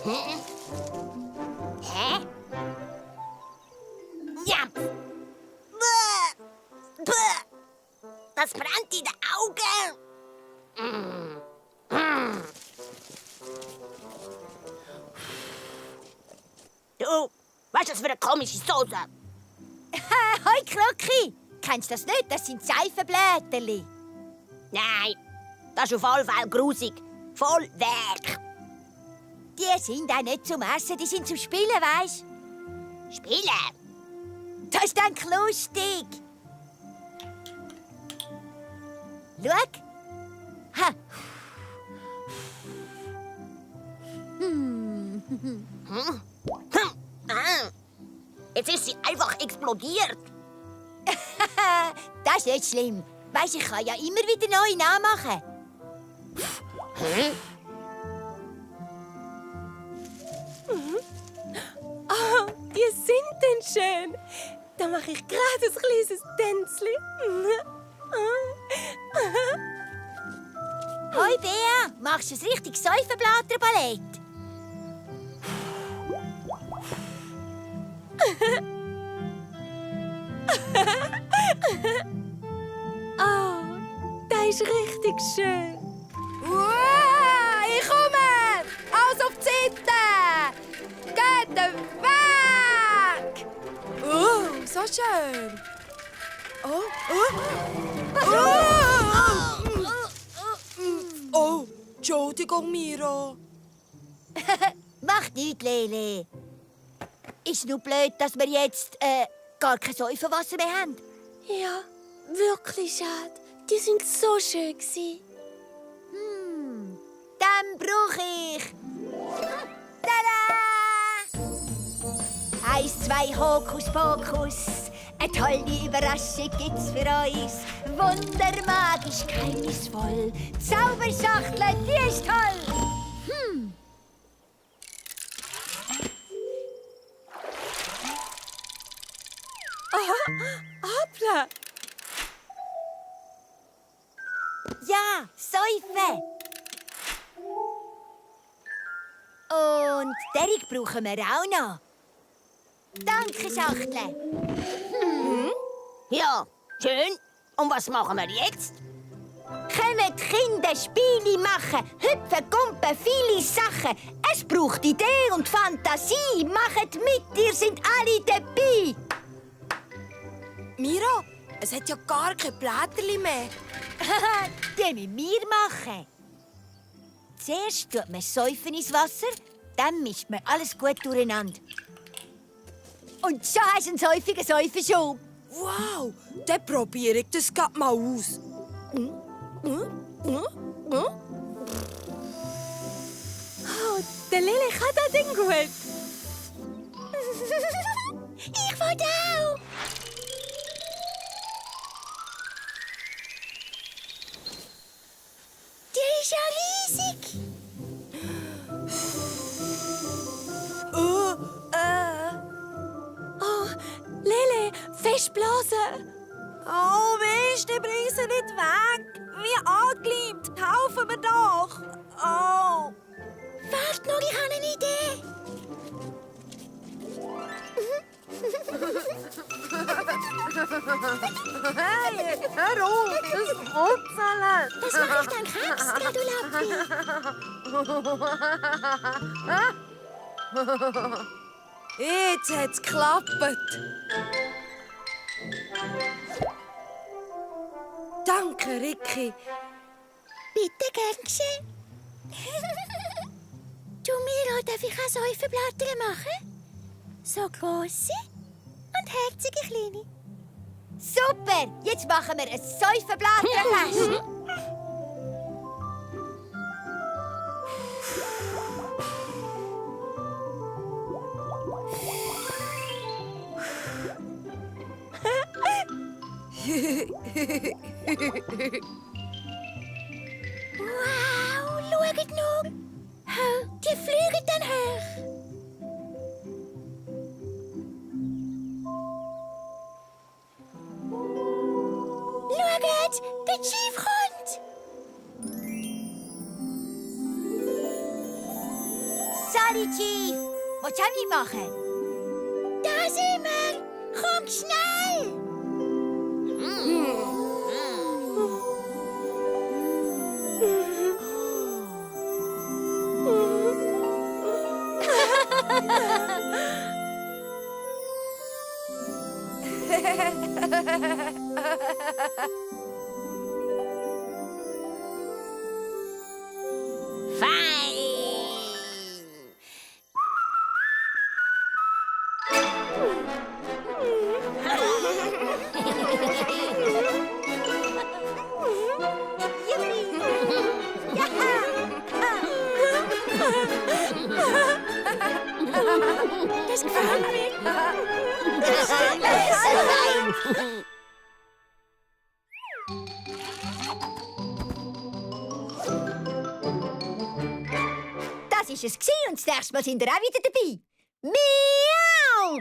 Hä? Ja. Bäh. Bäh. Das brennt in den Augen. Du, was ist das für eine komische Soße? Hoi, Krocki! Kennst du das nicht? Das sind Seifenblätterli. Nein, das ist auf alle Fälle grusig. Voll weg. Die sind auch nicht zum Essen, die sind zum Spielen, weisst du? Spielen? Das ist dann lustig. Schau. Ha. Jetzt ist sie einfach explodiert. Das ist nicht schlimm. Weisst du, ich kann ja immer wieder neu nachmachen. Oh, die sind denn schön. Da mache ich gerade ein kleines Tänzchen. Hoi, Bea, machst du ein richtiges Seifenblätterballett? Oh, das ist richtig schön. Ich komme! Alles auf die Seite! Geht weg! Oh, so schön! Oh, Entschuldigung, Mira. Macht nichts, Lele. Ist nur blöd, dass wir jetzt gar kein Seifenwasser mehr haben. Ja, wirklich schade. Die sind so schön gewesen. Dann brauche ich... Tada! 1, 2, Hokus Pokus. Eine tolle Überraschung gibt's für uns. Wundermagisch, geheimnisvoll. Zauberschachtel, die ist toll. Hoppla! Ja, Seife. Und Derek brauchen wir auch noch. Danke, Schachtel. Ja, schön. Und was machen wir jetzt? Kommen die Kinder Spiele machen, hüpfen, gumpen, viele Sachen. Es braucht Idee und Fantasie. Macht mit, ihr sind alle dabei. Mira, es hat ja gar kein Blätterli mehr. Die müssen wir machen. Zuerst tut man Säufen ins Wasser, dann mischt man alles gut durcheinander. Und schon hast du einen säufigen Säufenschub. Wow, dann probiere ich das grad mal aus. Oh, der Lili kann das Ding gut. Ich will auch. Die ist ja riesig. Oh, Lili, fest blasen. Oh, Mist, ich bringe sie nicht weg. Wie angeliebt, helfen wir doch. Oh. Warte noch, ich habe eine Idee. Hey, hör auf, das Rutzeln. Das mache ich dann extra, du Lappi. Jetzt hat's geklappt. Danke, Ricky. Bitte, gern geschehen. Du, Mira, darf ich auch Säufenblätter machen? So grosse und herzige kleine. Super! Jetzt machen wir ein Säufenblätterfest. Wow, schaut noch! Die fliegen dann hoch. Schaut, der Chief kommt! Sali, Chief. Willst du auch mitmachen? Da sind wir. Komm schnell. Fein! Das gefällt mir. Das war es und das nächste Mal sind wir auch wieder dabei. Miau!